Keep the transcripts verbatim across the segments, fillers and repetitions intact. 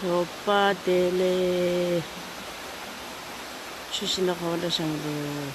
ཞོགས་པ་བདེ་ལེགས། ཆུ་ཤིང་ནང་ཁོ་འདྲ་ཤང་འདུག་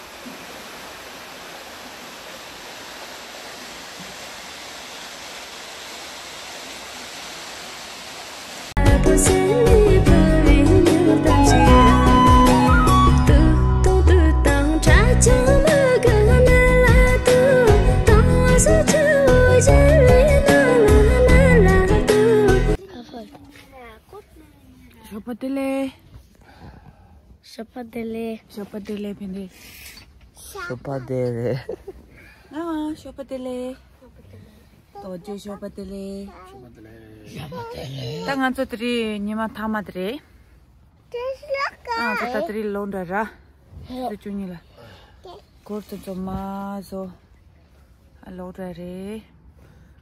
ཞོགས་པ་བདེ་ལེགས། ཞོགས་པ་བདེ་ལེགས། ཞོགས་པ་བདེ་ལེགས་ཕན་བདེ། ཞོགས་པ་བདེ་ལེགས། ཨ་ཞོགས་པ་བདེ་ལེགས། རྡོ་རྗེ་ཞོགས་པ་བདེ་ལེགས། ཞོགས་པ་བདེ་ལེགས། ད་ང་ཚོ་དེ་རིང་ཉི་མ་མཐའ་མ་དེ་རེད། ཨ་ད་ད་དེ་རིང་ལོག་འགྲོ་ར། ཚེས་བཅུ་གཉིས་ལ། སྒོར་དེ་ཚོ་མ་བཟོ། ཨ་ལོག་འགྲོ་རེད།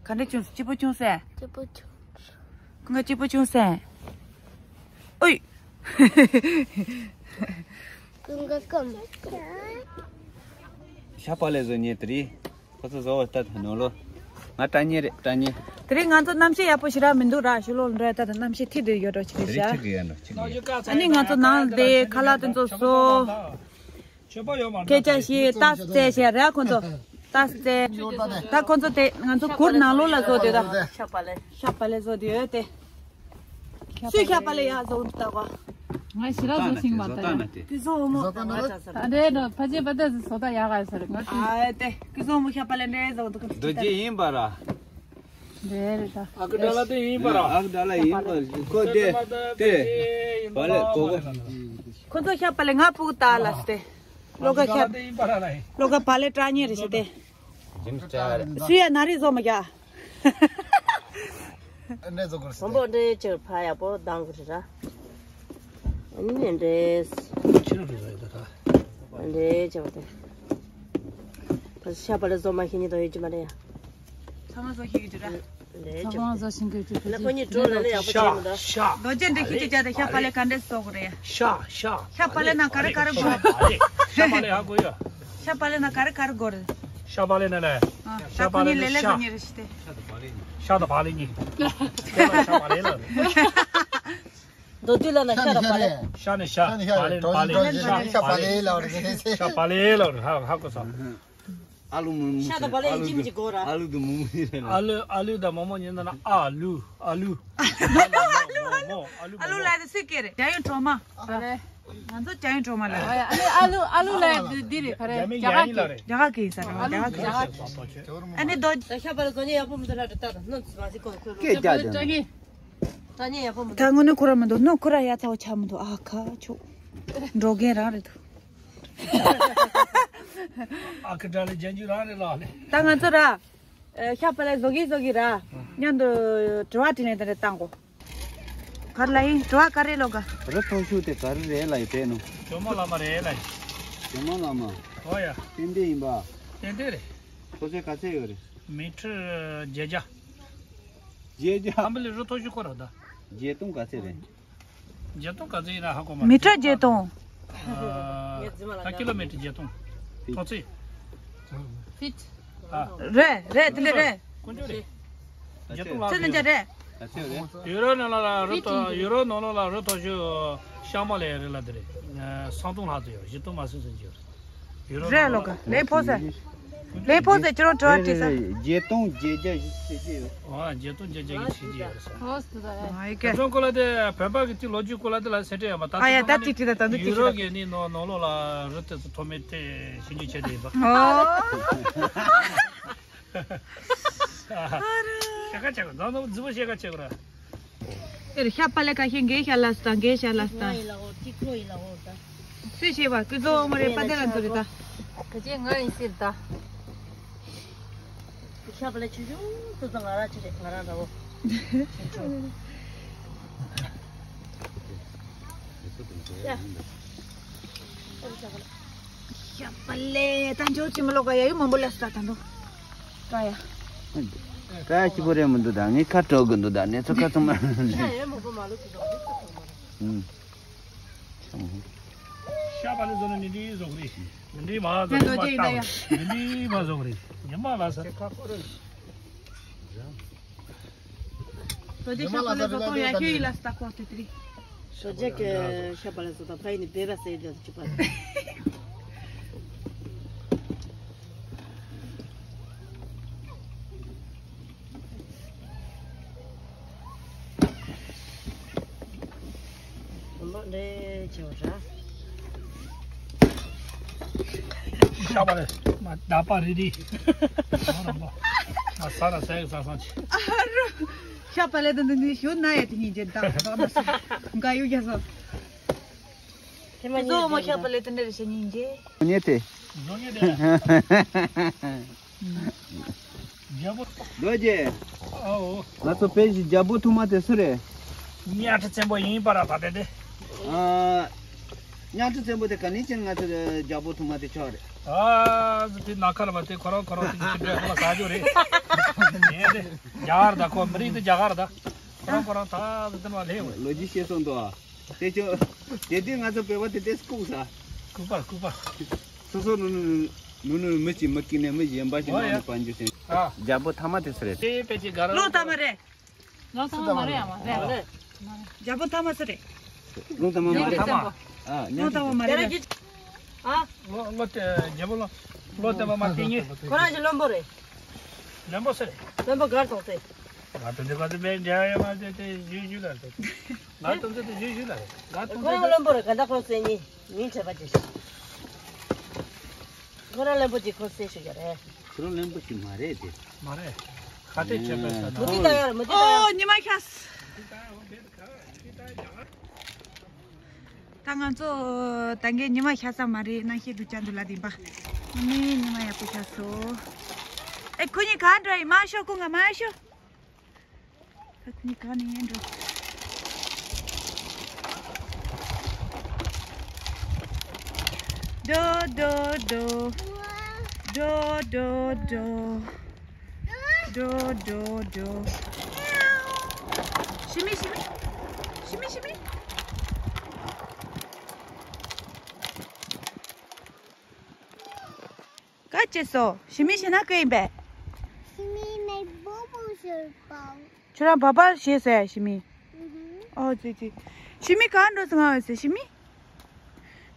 ག་འདྲ་བྱུང་སྐྱིད་པོ་བྱུང་སེ། སྐྱིད་པོ་བྱུང་། ཁོང་ག་སྐྱིད་པོ་བྱུང་སེ། ཨོའི། ཁོང་ག་ཀམ། ཤ་པ་ལེ་བཟོ་ཉེ་དེ་རིང་། ཁོ་ཚོ་བཟོ་བ་ལྟ་ཐུབ་ནོ་ལོ། ང་སྐྲ་ཉེ་རེད་སྐྲ་ཉེ། དེ་རིང་ང་ཚོ་གནམ་གཤིས་ཡག་པོ་ཞེ་དྲག་མི་འདུག་ར་ཞུ་ལོ་འགྲོ་ཡ་ད་ད་གནམ་གཤིས་ཐིག་དེ་ཡོད་འགྲོ་ཆི་རེད་ཤག་ཨ་ནི་ང་ཚོ་ནང་དེ་ཁ་ལག་དེ་ཚོ་བཟོ། སྐད་ཆ་བཤད་ལྟ་རྩེ་བྱས་ར་ཁོ་ཚོ་ལྟ་རྩེ། ད་ཁོ་ཚོ་དེ་ང་ཚོ་གུར་ནང་ལོགས་ལ་བཟོ་དེ་ད། ཤ་པ་ལེ་བཟོ་དེ་ཡོད་དེ། སུས་ཤ་པ་ལེ་ཡག་བཟོ་འདུག་ད་གོ། ང་ཞི་ར་བཟོ་ཤིང་བ་ད་ཡ། ཀི་བཟོ་མོ། ད་འདྲེ་ནོ་ཕ་ཆེ་པ་ད་བཟོ་ད་ཡག་ག་ཟེར་ང་ཨ་དེ་ཀི་བཟོ་མོ་ཤ་པ་ལེ་འདྲེ་བཟོ་འདུག་རྡོ་རྗེ་ཡིན་པ་ར། འདྲེ་རེད་ད། ཨ་ཀི་ད་ལ་དེ་ཡིན་པ་ར། ཨ་ཀི་ད་ལ་ཡིན་པ་ཁོ་དེ་དེ་པ་ལེ་གོ་གོ། ཁོ་ཚོ་ཤ་པ་ལེ་ང་ཕུག་ད་ལ་སྟེ། ལོ་ག་ཤ། ལོ་ག་པ་ལེ་སྐྲ་ཉེ་རེ་ཞིག་སྟེ། སུ་ཡ་ན་རི་བཟོ་མ་རྒྱ། འདྲེ་བཟོ་དགོས་སོ། མང་པོ་འདྲེ་ཅིག་ཕ་ཡག་པོ་དང་གི་རེད་ར། ཨ་ནི་འདྲེ། ཕྱི་རུ་རེད་ར་ད། འདྲེ་ཅིག་དེ། ད་ཤ་པ་ལེ་བཟོ་མ་ཤེས་ཉིད་དོ་ཡོད་ཀྱི་མ་རེད་ཡ། ཚང་མ་བཟོ་ཤེས་ཀྱི་རེད་ར། འདྲེ་ཅིག་ཚང་མ་བཟོ་ཤེས་ཀྱི་རེད། ལ་ཁོ་གཉིས་འགྲོ་ལ་ལ་ཡག་པོ་བྱས་མི་འདུག་ཤ། རྡོ་རྗེ་འདྲེ་ཁྱི་ཅིག་ཅག་དེ་ཤ་པ་ལེ་ག་འདྲེ་བཟོ་དགོས་རེད་ཡ། ཤ་ཤ། ཤ་པ་ལེ་ན་ག་རེ་ག་རེ་དགོས། ཤ་པ་ལེ་ཧ་གོ་ཡ། ཤ་པ་ལེ་ན་ག་རེ་ག་རེ་དགོས་རེད། ཤ་པ་ལེ་ན་ལེ། ཨ་ཤ་པ་ལེ་ན་ལེ་ཤ། ཤ་དང་པ་ལེ་གཉིས། ཤ་དང་པ་ལེ་གཉིས། ཤ་པ་ལེ་ལ། མདོ་དུས་ལ་ན་ཤ་དང་པ་ལེ། ཤ་ནི་ཤ། པ་ལེ་ནི་པ་ལེ། ཤ་པ་ལེ་ལ་རེད། ཤ་པ་ལེ་ལ་རེད། ཧ་ཧ་གོ་སོང་། ཨ་ལུ་མུ་མུ། ཤ་དང་པ་ལེ་ཡིན་གཅིག་མིན་གཅིག་དགོས་ར། ཨ་ལུ་དུ་མུ་མུ་ཡིན་རེད། ཨ་ལུ་ཨ་ལུ་དང་མོ་མོ་ཉིན་ན་ཨ་ལུ་ཨ་ལུ། ཨ་ལུ་ཨ་ལུ། ཨ་ལུ་ལ་དེ་སུས་སྐྱེ་རེད། རྒྱ་ཡོན་གྲོ་མ། ཨ་རེད། ང་ཚོ་ཅ་ཡོན་གྲོ་མ་ལ། ཨ་ཡ། ཨ་ནི་ཨ་ལུ་ཨ་ལུ་ལ་འདི་འདི་རེད་ག་རེ། རྒྱ་མི་རྒྱ་གར་གྱི། རྒྱ་མི་རྒྱ་གི་ཡིན་ས་རེད། རྒྱ་གར་གྱི་ཡིན་ས་རེད། ཨ་ནི་རྡོ། ད་ཤ་པ་ལེ་བཟོ་ཉེ་ཡག་པོ་མི་འདུག་ལ་དྲི་ལྟ་དང་སྣུམ་ཙི་མ་ཟི་ཀོ་ཁོ་ལོ། སྐད་རྒྱག་ཀྲ་ཀྲ་གི། ད་ཉེ་ཡག་པོ་མི་འདུག་ད་དངོས་གནས་ཁོ་ར་མི་འདུག་སྣུམ་ཁོ་ར་ཡ་ཚ་བོ་ཆགས་མི་འདུག་ཨ་ཁ་ཆོ། འགྲོ་མཁན་རང་རེད་འདུག་ཨ་ཁུ་དགྲ་ལ་རྒྱན་རྒྱུ་རང་རེད་ལ་ལེ། ད་ང་ཚོ་ར། ཨ་ཤ་པ་ལེ་བཟོ་གི་བཟོ་གི་ར། མཉམ་དུ་དྲི་བ་དྲིས་ལན་དེ་འདྲ་བཏང་གོ། ག་རེ་ལ་ཡིན་དྲི་བ་ག་རེ་ལོ་ག་རི་མཐོ་ཤོས་དེ་ག་རེ་རེད་ལ་ཡི་དེ་ནོ། ཇོ་མོ་བླ་མ་རེད་ལ་ཡི། ཇོ་མོ་བླ་མ། ཨོ་ཡ། ཏན་ཏན་ཡིན་པ། ཏན་ཏན་རེད། མཐོ་ཚད་ག་ཚད་ཡོད་རེད། མི་ཊར་བརྒྱད་བརྒྱ། བརྒྱད་བརྒྱ། ཨམ་བི་ལི་རི་མཐོ་ཤོས་ཁོ་ར་ད། བརྒྱད་སྟོང་ག་ཚད་རེད། བརྒྱད་སྟོང་ག་ཚོད་ཡིན་ན་ཧ་གོ་མ་མི་ཊར་བརྒྱད་སྟོང་། ཨ། ད་ཀི་ལོ་མི་ཊར་བརྒྱད་སྟོང་། མཐོ་ཚད། ཕིཊ། ཨ། རེད་རེད་དེ་འདྲ་རེད། དཀོན་མཆོག་རེད། བརྒྱད་སྟོང་ལྷག་ཙམ་ཡོད་རེད། ཡུ་རོ་ནང་ལ་རི་མཐོ་ཡུ་རོ་ནང་ལོགས་ལ་རི་མཐོ་ཤོས་ཤ་མོ་ལ་ཡ་རེད་ལ་དེ་རེད། སུམ་སྟོང་ལྷག་ཙམ་ཡོད་བཞི་སྟོང་མ་ཟིན་ཟིན་གྱི་ཡོད་རེད། རེད་ལོ་ག་ལས་ཕོ་ཟེར། ལས་ཕོ་ཟེར་ཁྱེད་རང་དྲི་བ་དྲིས་ས། བརྒྱད་སྟོང་བརྒྱད་བརྒྱ་བཞི་བཅུ་ཞེ་བརྒྱད་ཡོད། ཨོ་བརྒྱད་སྟོང་བརྒྱད་བརྒྱ་བཞི་བཅུ་ཞེ་བརྒྱད་ཡོད་ས། ཨོ་སི་ད་ཡ། ཨ་ཡི་གེ། ཁྱེད་ཚོ་ཁོ་ལ་དེ་བོད་པ་གི་དེ་ལོ་རྒྱུས་སྐོར་ལ་དེ་ལ་ཟེར་བྲིས་ཡོད་པ་ད། ཨ་ཡ་ད་དེ་དྲིས་ད་ད་འདི་དྲིས་ཡུ་རོ་ཤིག་གི་ནི་ནོ་ནོ་ལོ་ལ་རི་དེ་ཚོ་མཐོ་དམན་དེ་ཞིབ་འཇུག་བྱས་ཏེ་ཡིན་པ། ཨོ། ཤ་ཁ་ཆེ་གོ་ཛ་ནོ་རྫི་བོ་ཤ་ཁ་ཆེ་གོ་ར། ཨེ་རེད་ཤ་པ་ལེ་ཁ་ཤས་འགའི་ཤ་ལ་སྟ་འགའི་ཤ་ལ་སྟ། ང་ཡིན་ལ་འོ་ཏི་ཁོ་ཡིན་ལ་འོ་ད། སུས་ཤེས་པ་ཀུ་ཛོ་མོ་རེ་པ་ཏེ་ལ་འདུག་རེད་ད། ག་ཅེ་ང་ཡིན་སྲིད་ད། ཤ་པ་ལེ་ཆུང་ཆུང་ཏུ་ད་ང་ར་ཆེ་རེད་ང་ར་འདྲ་བོ། ཆུང་ཆུང་། ཡ། ཤ་པ་ལེ་ད་འཇོག་ཅི་མ་ལོག་ག་ཡ་ཡུ་མང་པོ་ལ་སྟ་ད་འདུག་ཀ་ཡ། ཀ་ཡ་སྐྱིད་པོ་རེད་མི་འདུག་ད་ངས་ཁ་དྲོ་གི་འདུག་ད་ནས་ཚོ་ཁ་ཚང་མ། ཤ་ཡ་མང་པོ་མ་ལོག་གི་འདུག་ཨུམ། ཤ་པ་ལེ་བཟོ་ན་ནི་འདི་བཟོ་གི་རེད། འདི་མ་བཟོ་ནི་མ་ལྟ་བ་འདི་མ་བཟོ་གི་རེད། ཉི་མ་ལ་ས། རྡོ་རྗེ་ཤ་པ་ལས་བཟོ་སྟངས་ཡག་ཤོས་ཡིན་ལ་སྟག་པོ་དེ་དེ་རེད། རྡོ་རྗེ་གི་ཤ་པ་ལས་བཟོ་སྟངས་ཕ་ཡི་ནི་བེ་བ་སེ་རེད་ཅི་པ། ལོ་ལེ་ཆེ་བ་ར། ཤ་པ་ལས་མ་ད་པ་རི་རི། ང་ས་ར་ས་ཡི་ས་སང་ཆེ། ཨ་རོ། ཤ་པ་ལས་དུ་འདི་འདི་ཞུ་ན་ཡ་དེ་ཉིན་རྗེས་ད་ད་ན་ས་འགའ་ཡུ་རྒྱ་ས། དེ་མ་ཉེ་ཉེ་ཤ་པ་ལས་དུ་འདི་རེ་ཤ་ཉིན་རྗེས། ཉེ་དེ། ཉེ་དེ། རྒྱལ་པོ། རྡོ་རྗེ། ཨའོ། ང་ཚོ་བོད་ཀྱི་རྒྱལ་པོ་ཐུར་མ་དེ་སུ་རེད། གཉའ་ཁྲི་བཙན་པོ་ཡིན་པ་ར་ད་དེ་དེ། ཨ། གཉའ་ཁྲི་བཙན་པོ་དེ་ག་ནས་ཀྱང་ང་ཚོ་རྒྱལ་པོ་ཐུར་མ་དེ་ཆོག་རེད། ཨ་ཙི་དེ་ནག་ཁ་ལ་བ་དེ་ཁོ་རང་ཁོ་རང་དེ་ཅི་འདྲ་ཁོ་ལ་ཟ་རྒྱུ་རེད། ངས་དེ་རྒྱ་གར་ད་ཁོ་མི་རིགས་དེ་རྒྱ་གར་ད། ཁོ་རང་ཁོ་རང་ད་དེ་ནས་ལེ་བ། ལོ་རྒྱུས་ཤེས་སོང་དོ། དེ་ཆོ། དེ་དུས་ང་ཚོ་བོད་པ་དེ་དེ་ལྐུགས་ས། ལྐུགས་པ་ལྐུགས་པ། སོ་སོ་ནུ་ནུ་ནུ་ནུ་མི་གཅིག་མི་སྐྱིད་ནས་མི་གཞན་པ་ཞིག་ཨོ་ནང་ཡ། ནས་བང་རྒྱུ་ཟིན། ཨ། རྒྱལ་པོ་ཐ་མ་དེ་སུ་རེད། དེ་པེ་ཅི་ག་ར། ལོ་ཐ་མ་རེད། ལོ་ཐ་མ་མ་རེད་ཨ་མ་རེད། རེད། རྒྱལ་པོ་ཐ་མ་སུ་རེད། ལོ་ཐ་མ་མ་ཉང་རེད། ཁྲི་ཐ་མ། ཨ་ཉང་ལོ་ཐ་མ་མ་རེད། ཨ། ལོ་ལོ་དེ་རྒྱལ་པོ་ལོ་ལོ་དེ་མ་མ་སྟེ་ཉེ། ཁོ་རང་གི་བློན་པོ་རེད། བློན་པོ་སུ་རེད། བློན་པོ་གར་སོང་སྟེ། ང་དོན་དེ་ག་དེ་བས་འཇལ་ཡ་མ་དེ་དེ་ཞུ་ཞུ་ལ་རེད། ང་དོན་དེ་དེ་ཞུ་ཞུ་ལ་རེད། ང་དོན་ཁོ་རང་བློན་པོ་རེད་ག་ད་ཁོ་སེ་ཉིན་ཉིན་ཁྲེ་པ་ཅི་ཞིག་ཁོ་རང་བློན་པོ་ཅིག་ཁོ་སེ་ཞུ་ག་རེད། ཁོ་རང་བློན་པོ་ཅིག་མ་རེད་དེ། མ་རེད། ཁ་ཏེ་ཆད་པ་ས་ན། མུ་ཏིག་ད་ཡར་མུ་ཏིག་ད་ཡར། ཨོ་ཉི་མ་ཤར། ད་ང་ཚོ་ད་གིན་ཉི་མ་ཤར་ས་མ་རེད་ན་ཤེས་འདུག་ཅག་འདུག་ལ་དེ་པ། ཨ་ནི་ཉི་མ་ཡག་པོ་ཤར་སོང་། ཨེ་ཁོ་གཉིས་ག་འདྲ་ཡིན་མ་ཤོག་ཁོ་ང་མ་ཤོག་ཁོ་གཉིས་ག་ནས་ཡིན་འགྲོ། རྡོ་རྡོ་རྡོ། རྡོ་རྡོ་རྡོ། རྡོ་རྡོ་རྡོ། ཤི་མི་ཤི་མི། ཤི་མི་ཤི་མི། ག་ཅེ་སོ། ཤི་མི་ཤི་ན་ག་ཡིན་པས། ཤི་མི་ནི་བོ་བོ་ཞིག་པའོ། ཁྱོད་རང་བ་བ་ཞེས་ཟེར་ཤི་མི། ཨོ་ཙི་ཙི། ཤི་མི་ག་འགྲོ་སོང་ང་ཟེར་ཤི་མི།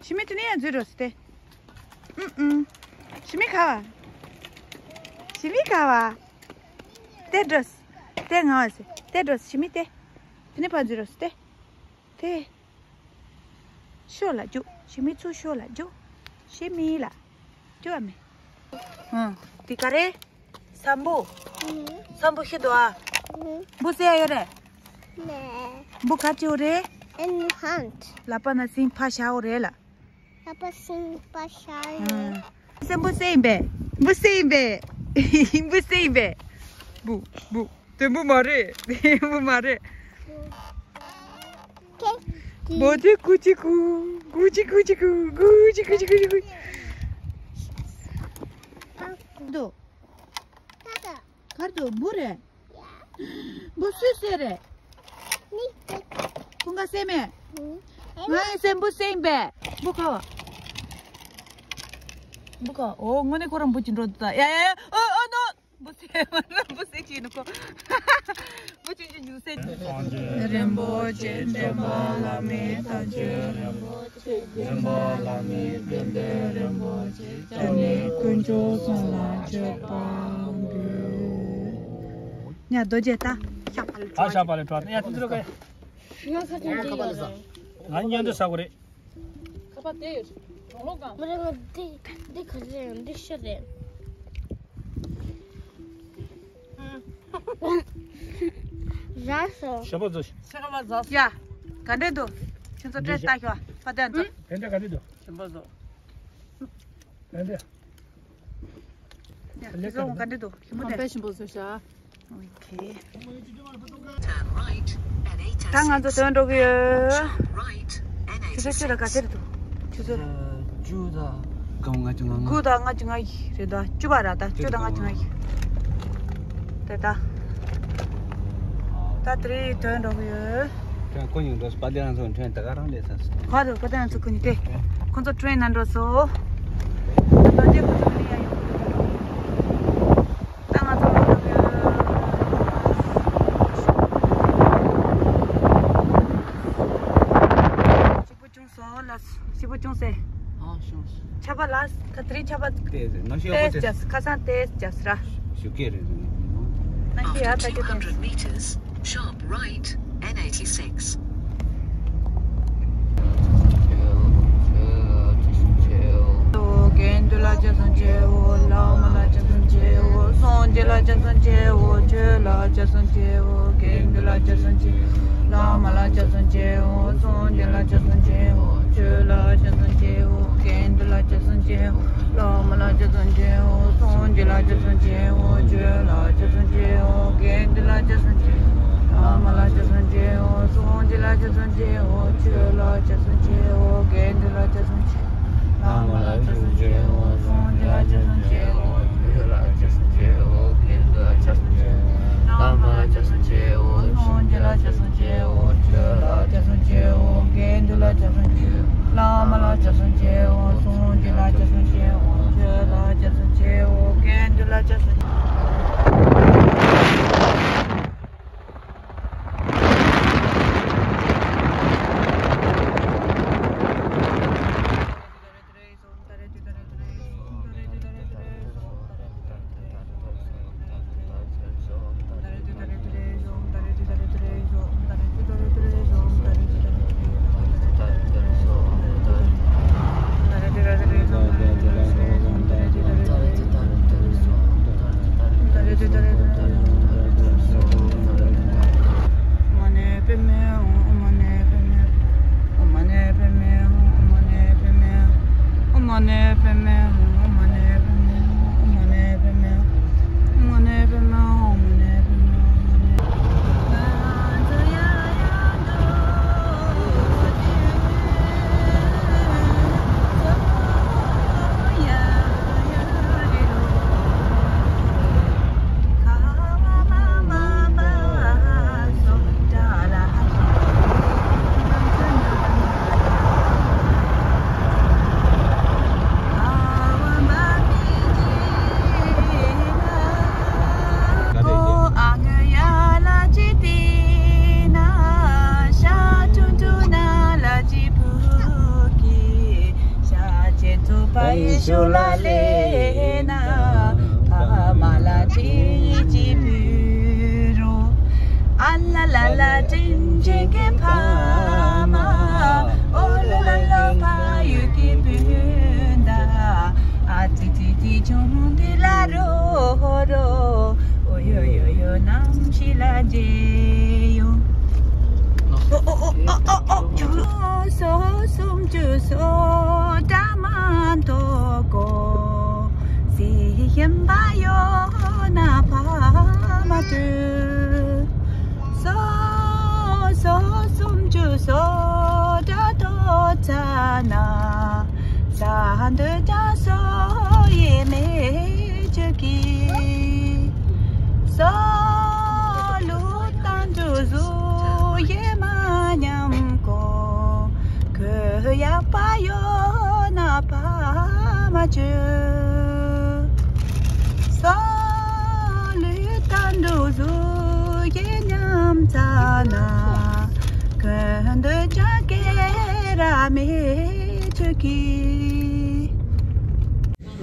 ཤི་མི་དེ་ནས་ཡང་འཛུལ་འགྲོ་སོང་སྟེ། ཨུམ་ཨུམ། ཤི་མི་ག་བ། ཤི་མི་ག་བ། དེ་འགྲོ་སོང་། དེ་ང་བ་ཟེར། དེ་འགྲོ་སོང་ཤི་མི་དེ། དེ་ནས་ཕར་འཛུལ་འགྲོ་སོང་སྟེ། དེ། ཤོ་ལ་རྒྱུག་ཤི་མི་ཚུར་ཤོ་ལ་རྒྱུག་ཤི་མི་ལ་རྒྱུག་ཨ་མེ། ཨང་། དེ་ག་རེ། སམ་བུ། སམ་བུ་ཤི་དོ་ཨ། བུ་སེ་ཡོད་རེད། བུ་ག་ཅི་ཡོད་རེད། ལ་པ་ན་སིང་ཕ་ཤ་ཡོད་རེད་ལ། ལ་པ་སིང་ཕ་ཤ་ཡོད། སེམས་བུ་སེ་ཡིན་པས། བུ་སེ་ཡིན་པས། བུ་སེ་ཡིན་པས། བུ་བུ། དེ་བུ་མ་རེད། དེ་བུ་མ་རེད། ཁེ། བུ་དེ་ཀུ་ཅི་ཀུ། ཀུ་ཅི་ཀུ་ཅི་ཀུ། ཀུ་ཅི་ཀུ་ཅི་ཀུ་ཅི་ཀུ། ཨ་ཀུ། འདུག་ད་ད། གར་འདུག་བུ་རེད། བུ་སུས་སེ་རེད། ནི། ཀུན་དགའ་སེ་མེད། ང་ཡི་སེམས་བུ་སེ་ཡིན་པས། བུ་ཁ་བ། བུ་ཁ་བ། ཨོ་དངོས་གནས་ཁོ་རང་བུ་ཅི་འགྲོ་འདུག་ད་ཡ་ཡ་ཡ། ཨོ་ཨོ་ནོ། བུ་སེ་མ་རེད། བུ་སེ་ཅི་ནོ་ཁོ། བུ་ཅི་ཅི་ཉུ་སེ། རིན་པོ་ཆེ་འདྲེན་པ་བླ་མའི་བསྟན་བཅོས། རིན་པོ་ཆེ་འདྲེན་པ་བླ་མའི་བསྟན་པའི་རིན་པོ་ཆེ། སྐྱབས་གནས་དཀོན་མཆོག་གསུམ་ལ་མཆོད་པ་འབུལ། ཉ་རྡོ་རྗེ་ད་ཤག་པ་ལ་ད་ཤག་པ་ལ་ད་ཡ་ད་འདི་རོ་ག་ཡ། ང་ས་ཆ་འདི་ཡོད། ང་ཉན་འདི་ས་གོ་རེད། ཁ་པར་དེ་ཡོད། གྲོང་ལོག་གང་། མི་རེ་ང་འདི་འདི་ག་རེ་རེད། འདི་ཤ་རེད། ར་སོ། ཞོགས་པ་བཟོ་ཞིག་ཤ་ཁ་པར་བཟོ། ཡ། ག་འདྲས་འདུག་ཁྱོད་ཚོ་འདི་སྤྲད་ལྟ་ཤོག་ཕ་དན་ཚོ། དེ་འདྲ་ག་འདྲས་འདུག་ཞིམ་པོ་བཟོ། དེ་འདྲ། ཡ། ཁྱོད་ཚོ་ག་འདྲས་འདུག་ཞིམ་པོ་རེད། ཁམ་པས་ཞིམ་པོ་བཟོས་ཤག་ཨོ་ཁེ། ད་ང་ཚོ་ཐོན་འགྲོ་གི་ཡོད། ཆུ་ཚོད་བཅུ་དང་ག་ཚོད་རེད་འདུག་ཆུ་ཚོད། བཅུ་དང་སྐར་མ་ལྔ་བཅུ་ང་ལྔ། དགུ་དང་ལྔ་བཅུ་ང་གཉིས་རེད་འདུག་བཅུ་པ་ར་ད་བཅུ་དང་ལྔ་བཅུ་ང་གཉིས། དེ་ད། ད་དེ་རིང་ཐོན་འགྲོ་གི་ཡོད། ཁྱོད་ཁོ་གཉིས་འགྲོ་པ་དེ་རང་ཚོ་ཐོན་ད་ག་རང་ལས་ས་སོ། ཧ་རུ་པ་དེ་རང་ཚོ་ཁོ་གཉིས་ཏེ། ཁོ་ཚོ་ཊེན་ནང་འགྲོ་སོང་། ད་དོན་དེ་ཁོ་ཚོ་ལ་ཡ་ཡོང་། ད་ང་ཚོ་ལ་ཡོད། ཞིབ་པོ་ཅུང་ཟད། ཨ་ཤོང་། ཆར་པ་ལ་ཁ་ཏི་རི་ཆར་པ་ཏེས་ནང་ཤི་ཡག་པོ་ཏེས་ཏེས། ཅས་ཁ་སང་ཏེས་ཅས་ར། ཞུ་སྐད་རེད། ནང་ཤི་ཡག་ད་ཅི་ཏེས། After two hundred meters, sharp right, N eighty-six. གན་དྷི་ལ་ཇ་སུན་ཆེ་འོ། བླ་མ་ལ་ཇ་སུན་ཆེ་འོ། སངས་རྒྱས་ལ་ཇ་སུན་ཆེ་འོ། ཆོས་ལ་ཇ་སུན་ཆེ་འོ། གན་དྷི་ལ་ཇ་སུན་ཆེ་འོ། བླ་མ་ལ་ཇ་སུན་ཆེ་འོ། སངས་རྒྱས་ལ་ཇ་སུན་ཆེ་འོ། ཆོས་ལ་ཇ་སུན་ཆེ་འོ། གན་དྷི་ལ་ཇ་སུན་ཆེ་འོ། བླ་མ་ལ་ཇ་སུན་ཆེ་འོ། སངས་རྒྱས་ལ་ཇ་སུན་ཆེ་འོ། ཆོས་ལ་ཇ་སུན་ཆེ་འོ། གན་དྷི་ལ་ཇ་སུན་ཆེ་འོ། བླ་མ་ལ་ཇ་སུན་ཆེ་འོ། སངས་རྒྱས་ལ་ཇ་སུན་ཆེ་འོ། ཆོས་ལ་ཇ་སུན་ཆེ་འོ། གན་དྷི་ལ་ཇ་སུན་ཆེ་འོ། བླ་མ་ལ་ཇ་སུན་ཆེ་འོ། སངས་རྒྱས་ལ་ཇ་སུན་ཆེ་འོ། ཆོས་ལ་ཇ་སུན་ཆེ་འོ། གན་དྷི་ལ་ཇ་སུན་ཆེ་འོ། བླ་མ་ལ་ཇ་སུན་ཆེ་འོ། སངས་རྒྱས་ལ་ཇ་སུན་ཆེ་འོ། ཆོས་ལ་ཇ་སུན་ཆེ་འོ། གན་དྷི་ལ་ཇ་སུན་ཆེ་འོ། བླ་མ་ལ་ཇ་སུན་ཆེ་འོ། སངས་རྒྱས་ལ་ཇ་སུན་ཆེ་འོ། ཆོས་ལ་ཇ་སུན་ཆེ་འོ། གན་དྷི་ལ་ཇ་སུན་ཆེ་འོ།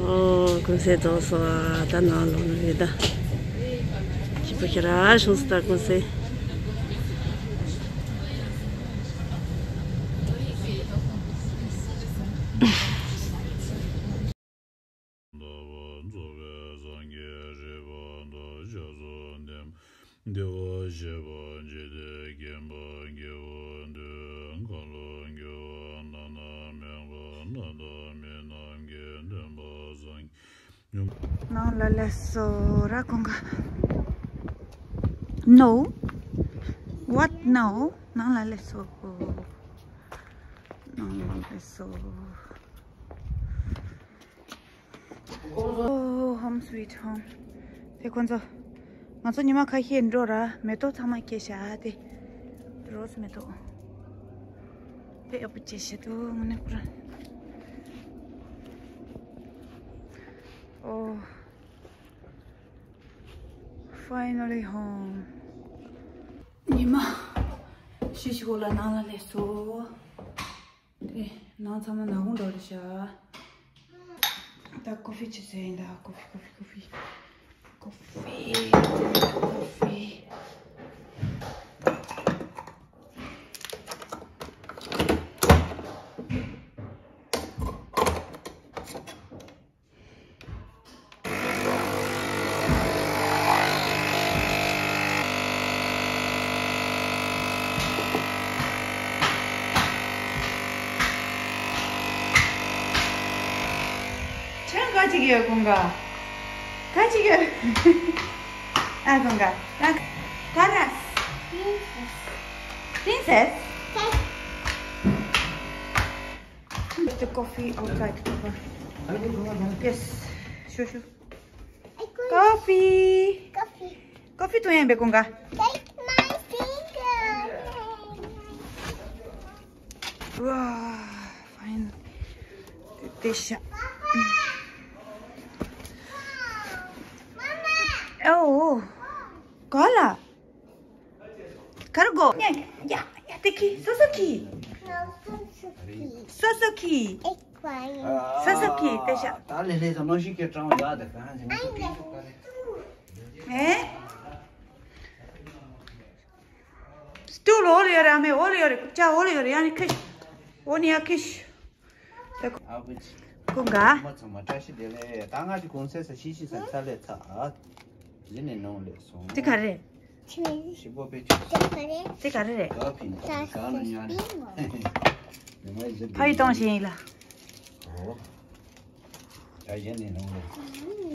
ཨོ། ཀུན་གསལ་རྫོགས་སོང་ཨ། ད་ནང་ལོགས་ནས་རེད་ད། སྐྱིད་པོ་ཞེ་དྲག་བྱུང་སོང་ད་ཀུན་གསལ། ནང་ལ་སླེབས་སོང་ར་ཁོང་ག No. What no? ནང་ལ་སླེབས་སོང་། ནང་ལ་སླེབས་སོང་། Oh, home sweet home. དེ་ཁོང་ཚོ། ང་ཚོ་ཉི་མ་ཁ་ཤས་འགྲོ་ར་མེ་ཏོག་ཚང་མ་སྐྱེས་ཤག་དེ། རོ་སི་མེ་ཏོག་དཔེ་ཡག་པོ་སྐྱེས་ཤག་འདུག་དངོས་གནས་ཁོ་རང་། Oh, finally home. ཉི་མ་ཤི་ཤི་གོ་ལ་ནང་ལ་སླེབས་སོང་། ཨེ། ནང་ཚང་མ་ནག་ཁུང་འགྲོ་རེད་ཤག་ད་ཀོ་ཧྥི་ཅིག་བཟོས་ཡིན་ད། ཀོ་ཧྥི། ཀོ་ཧྥི། ཀོ་ཧྥི། ཀོ་ཧྥི། ཀོ་ཧྥི། ཁྱོད་ག་ཅིག་ཡོད་ཀུན་དགའ། ག་ཅིག་ཡོད། ཨ་ཀུན་དགའ། ད་ག་རེ། Princess. Princess? Put the coffee outside the cupboard. Yes. Sure, sure. Coffee. Coffee. Coffee འཐུང་ཡིན་པས་ཀུན་དགའ། Take my finger. Wow, fine. དེ་ཤ། ཨོ། ག་ལ། གར་གོ། ཡ་ཡ་ཡ། དེ་ཁི་སོ་སོ་ཁི། སོ་སོ་ཁི། སོ་སོ་ཁི། དེ་ཤ། ད་ལེ་ལེ་ཟ་མ་ཤི་ཀེ་ཀྲང་ཡ་དེ་གང་ཞིག་མི་ཐུབ་ཀི་ཀ་རེ། ཨེ། སྟུལ་འོ་ལེ་ཡོ་རེ། ཨ་མའི་འོ་ལེ་ཡོ་རེ། ཅ་འོ་ལེ་ཡོ་རེ། ཡ་ནི་ཁི། འོ་ནི་ཡ་ཁི། ཨ་བུ་ཅི། ཀུན་དགའ། མ་ཚང་མ་བཀྲ་ཤིས་བདེ་ལེགས། ད་ང་ཅི་གུང་སེང་ས་ཤི་ཤི་ས་ཚ་ལེ་ཚ། ཨ། ཡིན་ནི་ནོང་ལེ་སོང་། དེ་ག་རེ། ཤི་པོ་པེ་ཆུ། དེ་ག་རེ་རེད། ག་ཕི་ནི་ག་ནི་ཡ་ནི། ཕ་ཡི་གཏོང་བཞིན་ཡིན་ལ། ཨོ། ད་ཡིན་ནི་ནོང་ལེ།